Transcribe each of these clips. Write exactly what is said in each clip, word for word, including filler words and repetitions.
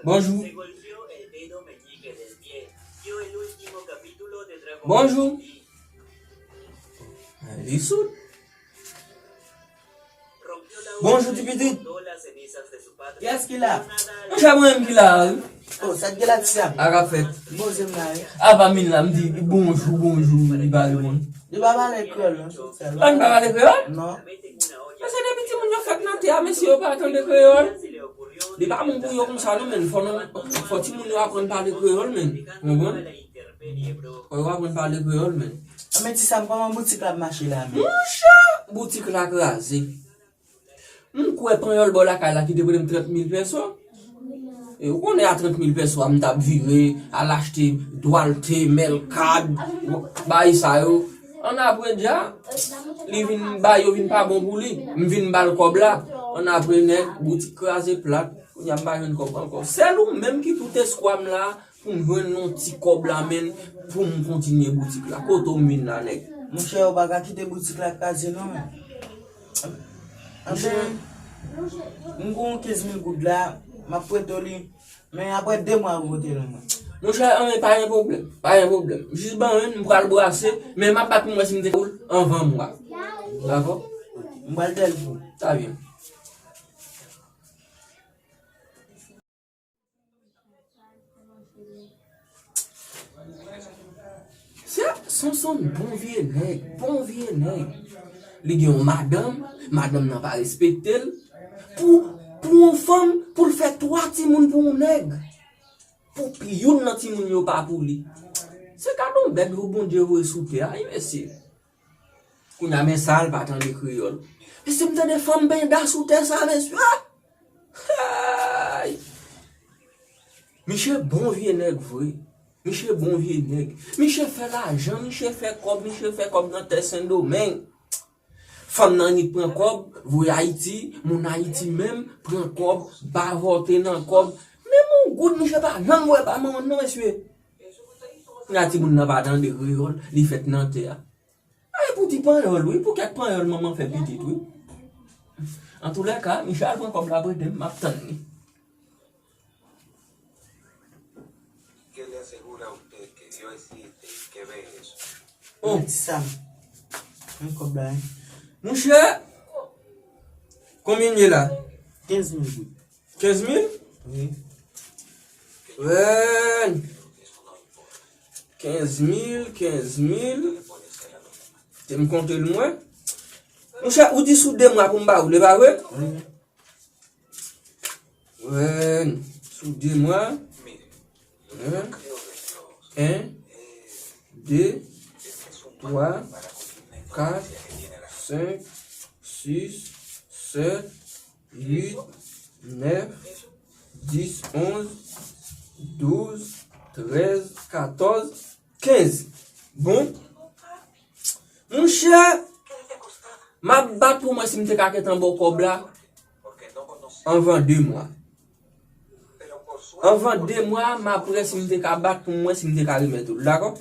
Bonjou. Bonjou. Li soud. Bonjou, ti pitit. Kiyès ki la? Monchè, mwen menm ki la, wi. Oh, sa k gen la, ti sa? A k ap fèt? Poze m la, wi. A pa min la, m di bonjou, bonjou, li pa reponn. Li pa pale kreyòl, non, se sèl. Ah, li pa pale kreyòl? Non. Paske depi timoun yo fèt nan tè a, mesye yo pa tande kreyòl. Li pa bon pou yo konsa, non, men fò nou, fò timoun yo aprann pale kreyòl, men. Ou konprann? Fò yo aprann pale kreyòl, men. Men ti sa, kòman boutik la ap mache la, men? Monchè, boutik la kraze. M kwè panyòl bò lakay la ki te prete m trant mil pèso. E ou konnen a trant mil pèso a, m t ap vire, al achte dwalte, mèlkad, bay sa yo. Annapre dja, li vin bay yo vin pa bon pou li. M vin ba l kòb la. Annapre nèg, boutik kraze plat. Kounye a m pa jwenn kòb ankò. Sèl ou menm ki tout espwa m la, pou m jwenn yon ti kòb la, men pou m kontinye boutik la. Kote w m vin la, nèg? Monchè, ou pa ka kite boutik la kraze, non, men. Monchè, m gen yon kenz mil goud la, m ap prete w li, men apre de mwa, ou pote l ban mwen. Monchè, anyen, pa gen pwoblèm, pa gen pwoblèm. Jis ban mwen, m pral brase, men m ap bat pou m wè si m te ka anvan mwa. Dakò? M pral dèl pou ou. Sa byen. Sa, Sonson bon vye nèg, bon vye nèg. Li gen yon madanm, madanm nan pa respekte l. Pou, pou yon fanm, pou l fè twa timoun pou yon nèg. Pou pi youn nan timoun yo pa pou li. Se gade yon bèt Bondye voye sou tè a, wi, mesye. Kounye a, men sa, l pa tande kreyòl. Mesye, m tande fanm benda sou tè sa, mesye. Ah! Hey! Miche bon vye nèg vre. Miche bon vye nèg. Miche fè lajan, miche fè kòb, miche fè kòb nan tè Sendomeng. Fanm nan annik pran kòb, voye Ayiti, moun Ayiti menm, pran kòb, bavòte nan kòb. Menm yon goud, miche pa janm voye ba manman l non, mesye. Kounye a timoun nan pa tande kreyòl, li fèt nan tè a. Ay, pou ti panyòl, wi, pou kèk panyòl manman fè pitit, wi. Antoulèka, Michel pran kòb la prete m, m ap tann li. Oh. Ti Sam. Men kòb la, wi. Monchè, konbyen l ye la? Kenz mil goud. Kenz mil? Wi. Wè. Kenz mil, kenz mil. Te m konte l mwen. Monchè, ou di sou de mwa pou m ba ou, li pa vre? Wi. Wè, sou de mwa. Wi. En, de, twa, kat, senk, sis, sèt, uit, nèf, dis, onz, douz, trèz, katòz, kenz. Bon. Monchè, m ap bat pou mwen si m te ka gentan ba w kòb la anvan de mwa. Anvan de mwa, m ap wè si m te ka bat pou mwen, si m te ka remèt ou l, dakò?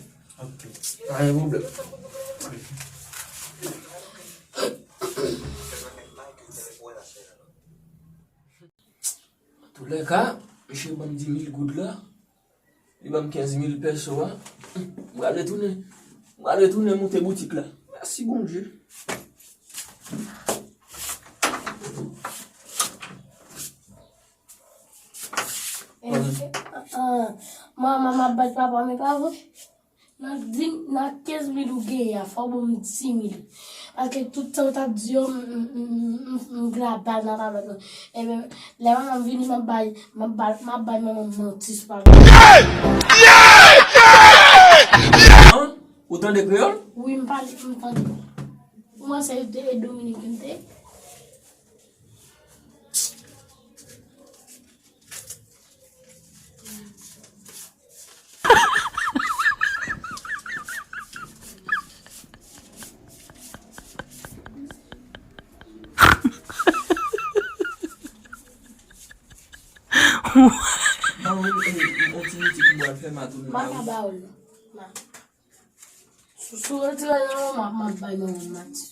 Ok. Pa gen pwoblèm. Antoulèka, misye ban m di mil goud la. Li ban m kenz mil pèso a. M pral retounen. M pral retounen moute boutik la. Mèsi Bondye. Manman, m ap bat papa m, e pa vre? Nan di, nan kenz mil ou genyen an, fò w ban m dis mil. Paske tout sa w t ap di yo, m, m, m, m, m, m glabal nan tablet lan. Ebyen, lè manman m vini, m ap bay, m ap bay, m ap bay manman m manti sou tablet lan. An? Ou tande kreyòl? Wi, m pale, m tande. Ou mwen se de Dominiken m te. Ba mwen, eh, yon ti mitik pou mwen fè maton nan lari. Ma ka ba ou l. Ma. Si, si w retire nan men m, m ap bay manman m manti.